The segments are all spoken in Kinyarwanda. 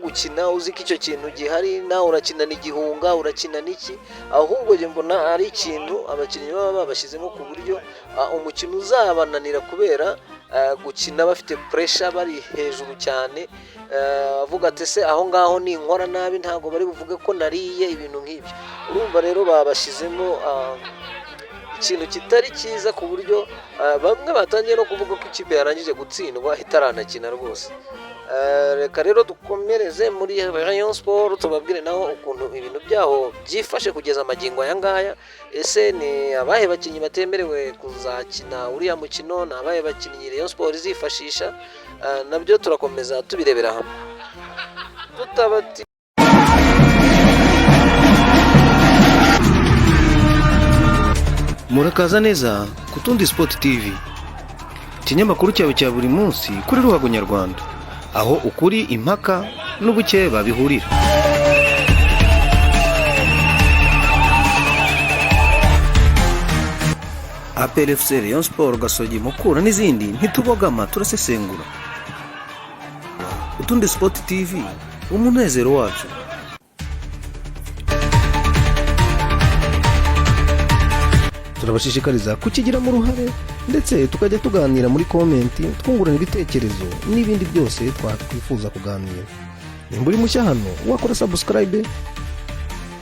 gukina uzi ko icyo kintu gihari, nawe urakinana igihunga, urakina n'iki? Ahubwo njye mbona ari ikintu abakinnyi baba babashyizemo ku buryo umukino uzabananira kubera gukina bafite pressure, bari hejuru cyane, avuga ati: "Se aho ngaho ninkora nabi ntabwo bari buvuge ko nariye?" Ibintu nk'ibyo. Urumva rero babashyizemo ikintu kitari cyiza, ku buryo bamwe batangiye no kuvuga ko ikipe yarangije gutsindwa itaranakina rwose. Reka rero dukomereze muri Rayon Sport, tubabwire naho ukuntu ibintu byaho byifashe kugeza amagingo aya ngaya. Ese ni abahe bakinnyi batemerewe kuzakina uriya mukino? Ni abahe bakinnyi Rayon Sport izifashisha? Nabyo turakomeza tubirebera hamwe tutabati. Murakaza neza ku Tundi Sport TV, ikinyamakuru cyawe cya buri munsi kuri Ruhago Nyarwanda, aho ukuri, impaka n'ubukeba bihurira. APR FC, Rayon Sport, Gasogi, Mukura n'izindi, ntitubogama, turasesengura. Utundi Sport TV, umunezero wacu. Turabashishikariza kukigiramo uruhare, ndetse tukajya tuganira muri comment, twungurana ibitekerezo n'ibindi byose twakwifuza kuganira. Nimba uri mushya hano, wakora subscribe,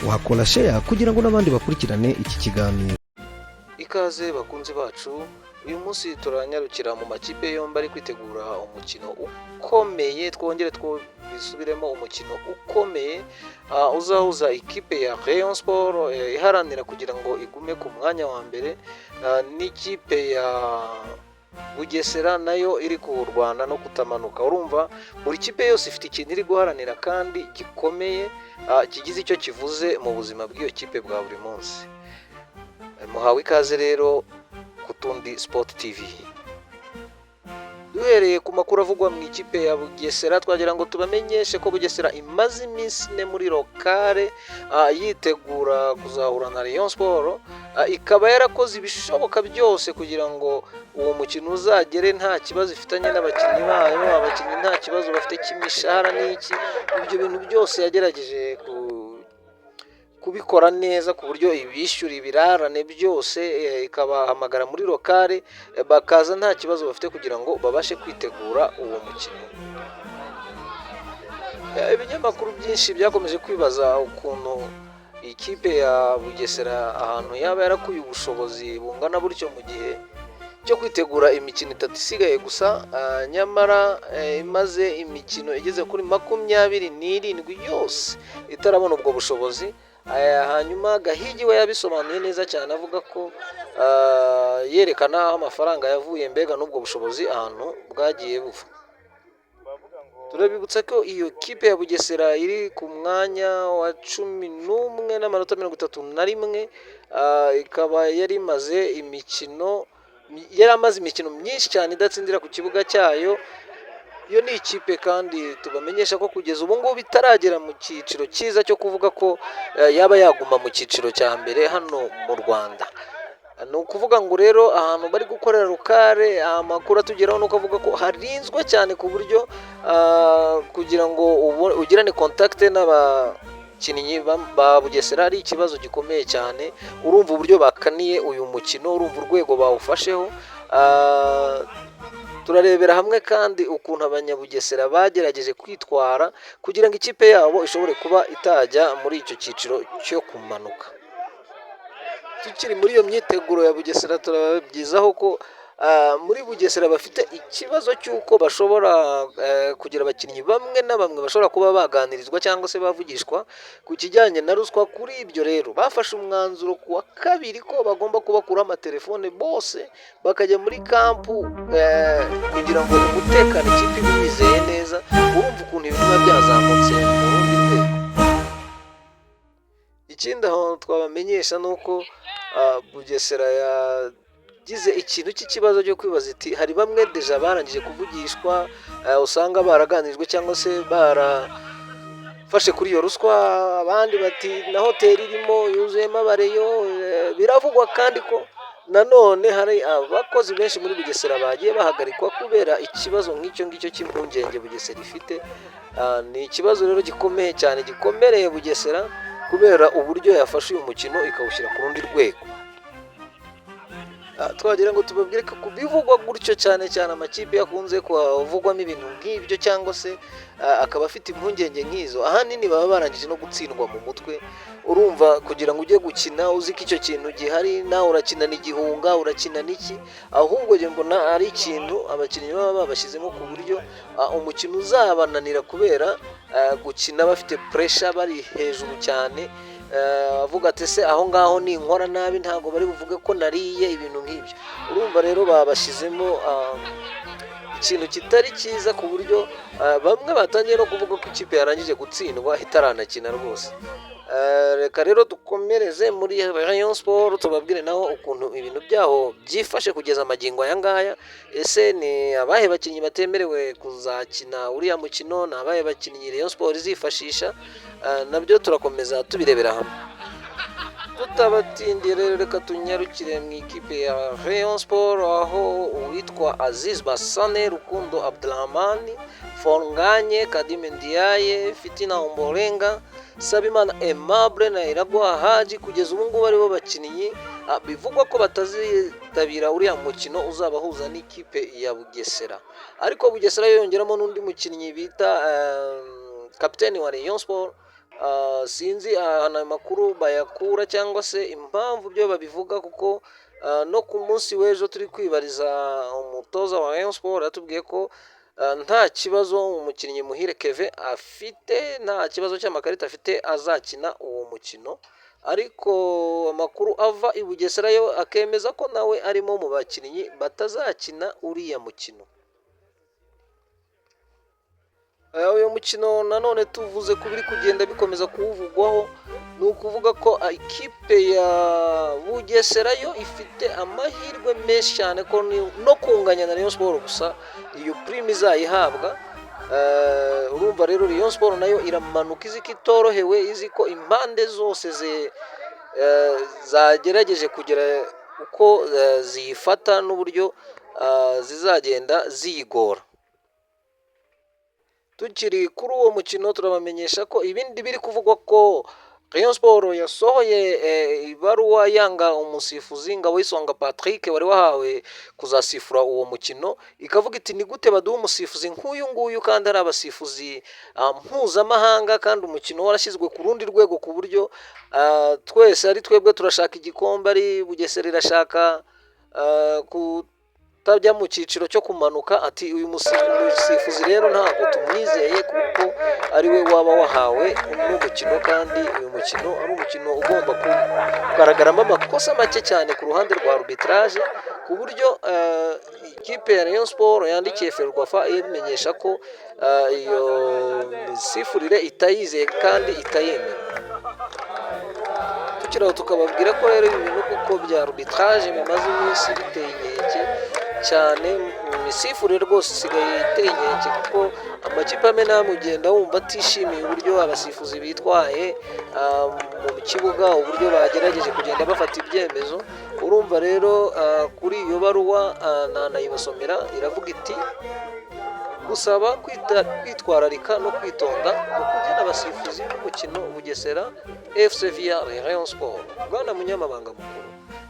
wakora share kugira ngo n'abandi bakurikirane iki kiganiro. Ikaze bakunzi bacu. Uyu munsi turanyarukira mu makipe yombi ari kwitegura umukino ukomeye, twongere tubisubiremo, umukino ukomeye uzahuza ikipe ya Rayon Sport iharanira kugira ngo igume ku mwanya wa mbere, n'ikipe ya Bugesera nayo iri kurwana no kutamanuka. Urumva buri kipe yose ifite ikintu iri guharanira kandi gikomeye, kigize icyo kivuze mu buzima bw'iyo kipe bwa buri munsi. Muhawe ikaze rero ku Tundi Sport TV. Duhereye ku makuru avugwa mu ikipe ya Bugesera, twagira ngo tubamenyeshe ko Bugesera imaze iminsi 4 muri locale yitegura kuzahura na Rayon Sport, ikaba yarakoze ibishoboka byose kugira ngo uwo mukino uzagere nta kibazo ifitanye n'abakinnyi bayo, abakinnyi nta kibazo bafite cy'imishahara n'iki. Ibyo bintu byose yagerageje kubikora neza ku buryo ibishyura ibirarane byose, ikabahamagara muri locale, bakaza nta kibazo bafite kugira ngo babashe kwitegura uwo mukino. Ibinyamakuru byinshi byakomeje kwibaza ukuntu ikipe ya Bugesera ahantu yaba yarakuye ubushobozi bungana butyo mu gihe cyo kwitegura imikino itatu isigaye gusa, nyamara imaze imikino igeze kuri 27 yose itarabona ubwo bushobozi. Hanyuma Gahigi we yabisobanuye neza cyane, avuga ko yerekana aho amafaranga yavuye, mbega n'ubwo bushobozi ahantu bwagiye buva. Turabibutsa ko iyo kipe ya Bugesera iri ku mwanya wa 11 n'amanota 31, ikaba yari imaze imikino, yari amaze imikino myinshi cyane idatsindira ku kibuga cyayo. Iyo ni ikipe kandi tubamenyesha ko kugeza ubu ngubu itaragera mu cyiciro cyiza cyo kuvuga ko yaba yaguma mu cyiciro cya mbere hano mu Rwanda. Ni ukuvuga ngo rero ahantu bari gukorera locale, amakuru atugeraho ni uko avuga ko harinzwe cyane, ku buryo kugira ngo ugirane contact n'abakinnyi ba Bugesera ari ikibazo gikomeye cyane. Urumva uburyo bakaniye uyu mukino, urumva urwego bawufasheho. Turarebera hamwe kandi ukuntu Abanyabugesera bagerageje kwitwara kugira ngo ikipe yabo ishobore kuba itajya muri icyo cyiciro cyo kumanuka. Tukiri muri iyo myiteguro ya Bugesera, turababwizaho ko muri Bugesera bafite ikibazo cy'uko bashobora kugira abakinnyi bamwe na bamwe bashobora kuba baganirizwa cyangwa se bavugishwa ku kijyanye na ruswa. Kuri ibyo rero bafashe umwanzuro ku wa kabiri ko bagomba kubakuraho amatelefone bose bakajya muri camp kugira ngo umutekano ikipe ibe wizeye neza. Urumva ukuntu ibintu biba byazamutse mu rundi rwego. Ikindi aho twabamenyesha ni uko Bugesera yagize ikintu cy'ikibazo cyo kwibaza iti: hari bamwe déjà barangije kuvugishwa, usanga baraganirijwe cyangwa se barafashe kuri iyo ruswa, abandi bati na hoteli irimo yuzuyemo abareyo. Biravugwa kandi ko Nanone hari abakozi benshi muri Bugesera bagiye bahagarikwa kubera ikibazo nk'icyo ngicyo cy'impungenge Bugesera ifite. Ni ikibazo rero gikomeye cyane, gikomereye Bugesera kubera uburyo yafashe uyu mukino ikawushyira ku rundi rwego. Twagira ngo tubabwire ko bivugwa gutyo, cyane cyane amakipe akunze kuvugwamo ibintu nk'ibyo cyangwa se akaba afite impungenge nk'izo, ahanini baba barangije no gutsindwa mu mutwe. Urumva, kugira ngo ujye gukina uzi ko icyo kintu gihari, nawe urakina n'igihunga, urakina n'iki? Ahubwo njye mbona ari ikintu abakinnyi baba babashyizemo ku buryo umukino uzabananira kubera gukina bafite pressure, bari hejuru cyane, avuga ati: "Ese aho ngaho ninkora nabi ntabwo bari buvuge ko nariye?" Ibintu nk'ibyo. Urumva rero babashyizemo ikintu kitari cyiza, ku buryo bamwe batangiye no kuvuga ko ikipe yarangije gutsindwa itaranakina rwose. Reka rero dukomereze muri Rayon Sport, tubabwire naho ukuntu ibintu byaho byifashe kugeza amagingo aya ngaya. Ese ni abahe bakinnyi batemerewe kuzakina uriya mukino? Ni abahe bakinnyi Rayon Sport izifashisha? Nabyo turakomeza tubirebera hamwe tutabatindiye. Rero reka tunyarukire mu ikipe ya Rayon Sport, aho uwitwa Aziz Basane, Rukundo Abdulrahman, Fonganye, Kadime Ndiaye, Fitina Ombolenga, Sabimana Aimable na Iraguha Haji kugeza ubu ngubu aribo bakinnyi bivugwa ko batazitabira uriya mukino uzabahuza n'ikipe ya Bugesera. Ariko Bugesera yongeramo n'undi mukinnyi bita kapiteni wa Rayon Sport. Sinzi ahantu ayo makuru bayakura cyangwa se impamvu byo babivuga, kuko no ku munsi w'ejo turi kwibariza umutoza wa Rayon Sport yatubwiye ko nta kibazo umukinnyi Muhire Kevin afite, nta kibazo cy'amakarita afite, azakina uwo mukino. Ariko amakuru ava i Bugesera yo akemeza ko nawe arimo mu bakinnyi batazakina uriya mukino. Uyu mukino nanone tuvuze ku biri kugenda bikomeza kuwuvugwaho, ni ukuvuga ko ikipe ya Bugesera yo ifite amahirwe menshi cyane ko no kunganya na Rayon Sport gusa iyo prime izayihabwa. Urumva rero Rayon Sport nayo iramanuka izi ko itorohewe, izi ko impande zose zagerageje kugira uko ziyifata n'uburyo zizagenda ziyigora. Tukiri kuri uwo mukino, turabamenyesha ko ibindi biri kuvugwa ko Rayon Sport yasohoye ibaruwa yanga umusifuzi Ngaboyisonga Patrick wari wahawe kuzasifura uwo mukino, ikavuga iti: "Ni gute baduha umusifuzi nk'uyu nguyu kandi ari abasifuzi mpuzamahanga, kandi umukino warashyizwe ku rundi rwego, ku buryo twese ari twebwe turashaka igikombe, ari Bugesera irashaka kutajya mu cyiciro cyo kumanuka." Ati: "Uyu musifuzi rero ntabwo tumwizeye kuko ari we waba wahawe uno mukino, kandi uyu mukino ari umukino ugomba kugaragaramo amakosa make cyane ku ruhande rwa arbitrage," ku buryo ikipe ya Rayon Sport yandikiye Ferwafa imenyesha ko iyo misifurire itayizeye kandi itayemera. Tukiri aho, tukababwira ko rero ibi bintu kuko bya arbitrage bimaze iminsi biteye inkeke cyane. Imisifurire rwose isigaye iteye inkeke, kuko amakipe amwe n'amwe ugenda wumva atishimiye uburyo abasifuzi bitwaye mu kibuga, uburyo bagerageje kugenda bafata ibyemezo. Urumva rero kuri iyo baruwa nanayibasomera, iravuga iti: "Gusaba kwitwararika no kwitonda mu kugena abasifuzi b'umukino Bugesera FC vs Rayon Sport. Bwana Munyamabanga Mukuru,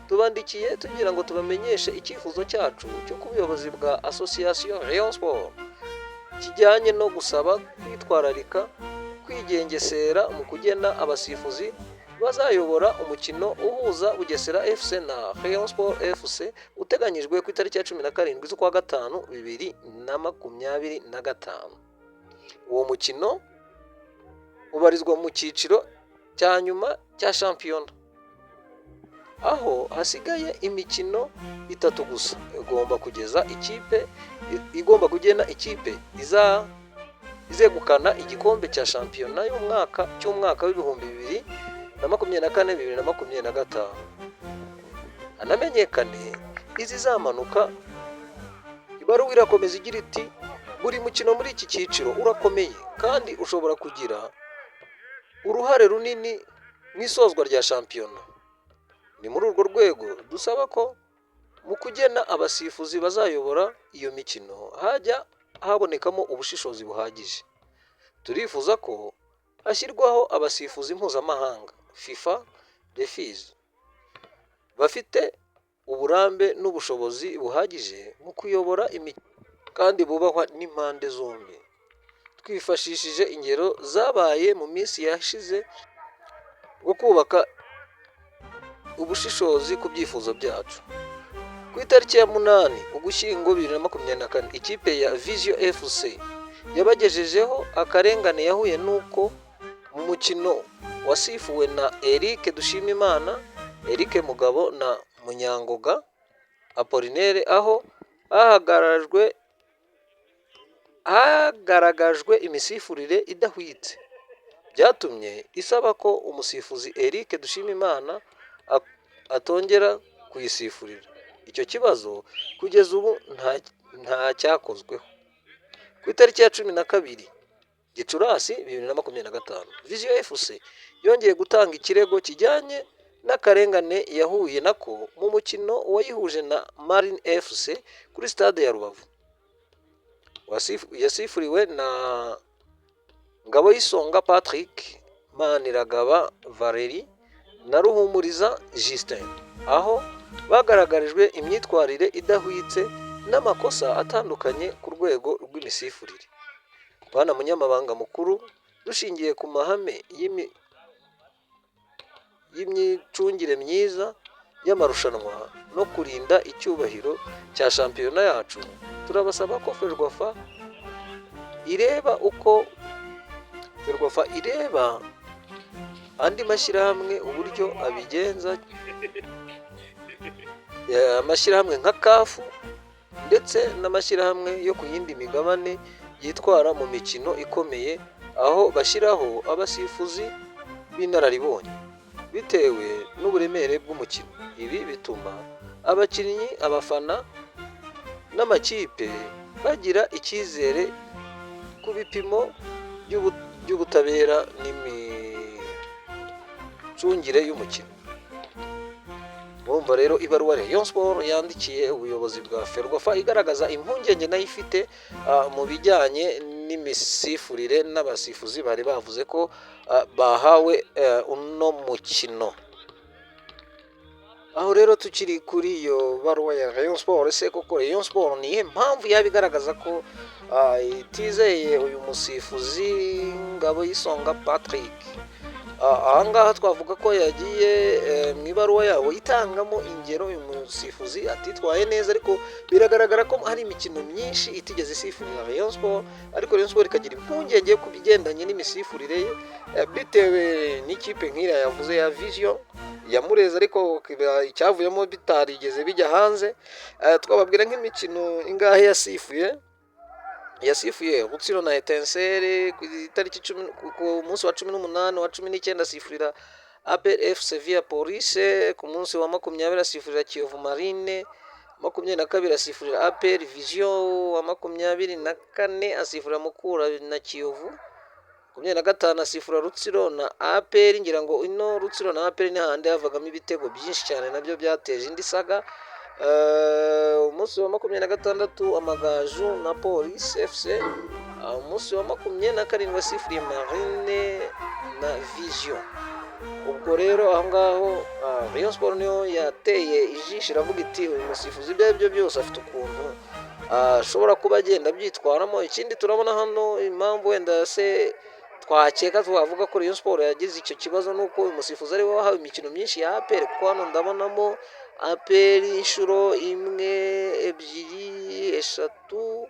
tubandikiye tugira ngo tubamenyeshe icyifuzo cyacu cyo ku buyobozi bwa Association Rayon Sport kijyanye no gusaba kwitwararika, kwigengesera mu kugena abasifuzi bazayobora umukino uhuza Bugesera FC na Rayon Sport FC uteganyijwe ku itariki ya 17 z'ukwa gatanu 2025. Uwo mukino ubarizwa mu cyiciro cya nyuma cya shampiyona, aho hasigaye imikino itatu gusa igomba kugeza ikipe igomba kugena ikipe izegukana igikombe cya shampiyona y'umwaka cy'umwaka w'2024 2025, hanamenyekane izizamanuka." Ibaruwa irakomeza igira iti: "Buri mukino muri iki cyiciro urakomeye kandi ushobora kugira uruhare runini mu isozwa rya shampiyona. Ni muri urwo rwego dusaba ko Mu kugena abasifuzi bazayobora iyo mikino hajya habonekamo ubushishozi buhagije. Turifuza ko hashyirwaho abasifuzi mpuzamahanga, FIFA referees, bafite uburambe n'ubushobozi buhagije mu kuyobora imikino kandi bubahwa n'impande zombi. Twifashishije ingero zabaye mu minsi yashize bwo kubaka ubushishozi ku byifuzo byacu. Ku itariki ya 8 Ugushyingo 2024, ikipe ya Vision FC yabagejejeho akarengane yahuye n'uko mu mukino wasifuwe na Eric Dushimimana, Eric Mugabo na Munyangoga Apollinaire, aho hagaragajwe imisifurire idahwitse byatumye isaba ko umusifuzi Eric Dushimimana atongera kuyisifurira. Icyo kibazo kugeza ubu nta cyakozweho. Ku itariki ya 12 Gicurasi 2025, Vision FC yongeye gutanga ikirego kijyanye n'akarengane yahuye nako mu mukino wayihuje na Marine FC kuri Stade ya Rubavu. Yasifuriwe na Ngaboyisonga Patrick, Maniragaba Valerie na Ruhumuriza Justin, aho bagaragarijwe imyitwarire idahwitse n'amakosa atandukanye ku rwego rw'imisifurire. Bwana Munyamabanga Mukuru, dushingiye ku mahame y'imicungire myiza y'amarushanwa no kurinda icyubahiro cya shampiyona yacu, turabasaba ko FERWAFA ireba uko FERWAFA ireba andi mashyirahamwe uburyo abigenza, amashyirahamwe nka CAF ndetse n'amashyirahamwe yo ku yindi migabane yitwara mu mikino ikomeye, aho bashyiraho abasifuzi b'inararibonye bitewe n'uburemere bw'umukino. Ibi bituma abakinnyi, abafana n'amakipe bagira icyizere ku bipimo by'ubutabera n'imicungire y'umukino. Murumva rero ibaruwa Rayon Sport yandikiye ubuyobozi bwa FERWAFA igaragaza impungenge nayo ifite mu bijyanye n'imisifurire n'abasifuzi bari bavuze ko bahawe uno mukino. Aho rero tukiri kuri iyo baruwa ya Rayon Sport, ese koko Rayon Sport ni iyihe mpamvu yaba igaragaza ko itizeye uyu musifuzi Ngaboyisonga Patrick? Ahangaha twavuga ko yagiye mu ibaruwa yabo itangamo ingero uyu musifuzi atitwaye neza, ariko biragaragara ko hari imikino myinshi itigeze isifurira Rayon Sport, ariko Rayon Sport ikagira impungenge ku bigendanye n'imisifurire ye, bitewe n'ikipe nk'iriya yavuze ya Vision yamureze, ariko icyavuyemo bitarigeze bijya hanze. Twababwira nk'imikino ingahe yasifuye. Yasifuye Rutsiro na Etincelle ku itariki 10, ku munsi wa 18, wa 19 asifurira APR FC via Police, ku munsi wa 20 asifurira Kiyovu Marine, 22 asifurira APR Vision, wa 24 asifurira Mukura na Kiyovu, 25 asifura Rutsiro na APR. Ngira ngo ino Rutsiro na APR ni hahandi havagamo ibitego byinshi cyane, nabyo byateje indi saga. Umunsi wa 26 Amagaju na Police FC, umunsi wa 27 asifuriye Marine na Vision. Ubwo rero aho ngaho Rayon Sport niyo yateye ijisho, iravuga iti: "Uyu musifuzi ibyo ari byo byose afite ukuntu ashobora kuba agenda abyitwaramo." Ikindi turabona hano, impamvu wenda se twakeka twavuga ko Rayon Sport yagize icyo kibazo, ni uko uyu musifuzi ari we wahawe imikino myinshi ya APR, kuko hano ndabonamo APR inshuro imwe, ebyiri, eshatu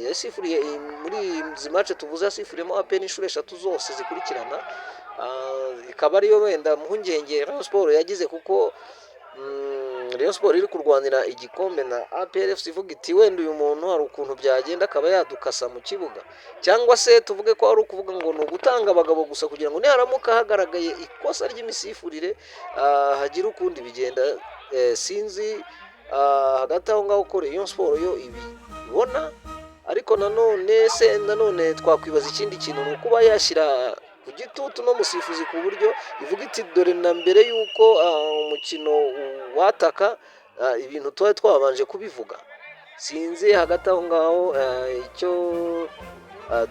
yasifuriye. Muri izi match tuvuze yasifuriyemo APR inshuro eshatu zose zikurikirana, ikaba ariyo wenda mpungenge Rayon Sport yagize, kuko Rayon Sport iri kurwanira igikombe na APR FC, ivuga iti: "Wenda uyu muntu hari ukuntu byagenda akaba yadukasa mu kibuga." Cyangwa se tuvuge ko ari ukuvuga ngo ni ugutanga abagabo gusa kugira ngo niharamuka hagaragaye ikosa ry'imisifurire hagire ukundi bigenda. Sinzi hagati aho ngaho ko Rayon Sport yo ibibona, ariko nanone se nanone twakwibaza ikindi kintu, ni ukuba yashyira ku gitutu no musifuzi ku buryo ivuga iti: "Dore na mbere y'uko umukino wataka Ibintu tuba twabanje kubivuga, sinzi hagati aho ngaho icyo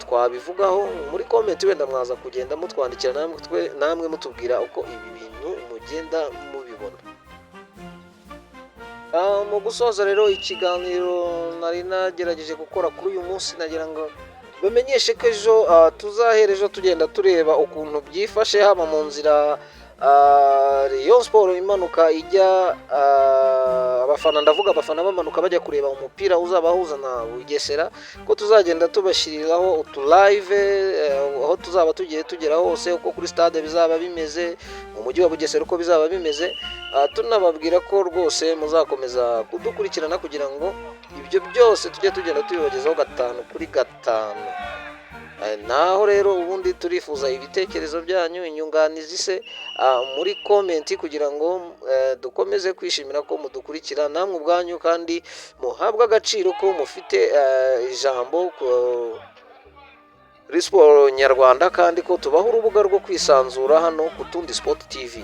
twabivugaho muri comment. Wenda mwaza kugenda mutwandikira namwe mutubwira uko ibi bintu mugenda mubibona. Mu gusoza rero ikiganiro nari nagerageje gukora kuri uyu munsi, nagira ngo bamenyeshe ko ejo tuzahera ejo tugenda tureba ukuntu byifashe, haba mu nzira Rayon Sport imanuka ijya, abafana, ndavuga abafana bamanuka bajya kureba umupira uzabahuza na Bugesera, ko tuzagenda tubashyiriraho utu live aho tuzaba tugiye tugera hose, uko kuri stade bizaba bimeze, mu mujyi wa Bugesera uko bizaba bimeze. Tunababwira ko rwose muzakomeza kudukurikirana kugira ngo ibyo byose tujye tugenda tubibagezaho gatanu kuri gatanu. Naho rero ubundi turifuza ibitekerezo byanyu, inyunganizi se muri comment, kugira ngo dukomeze kwishimira ko mudukurikira namwe ubwanyu, kandi muhabwe agaciro ko mufite ijambo kuri siporo nyarwanda, kandi ko tubaha urubuga rwo kwisanzura hano ku Tundi Sport TV.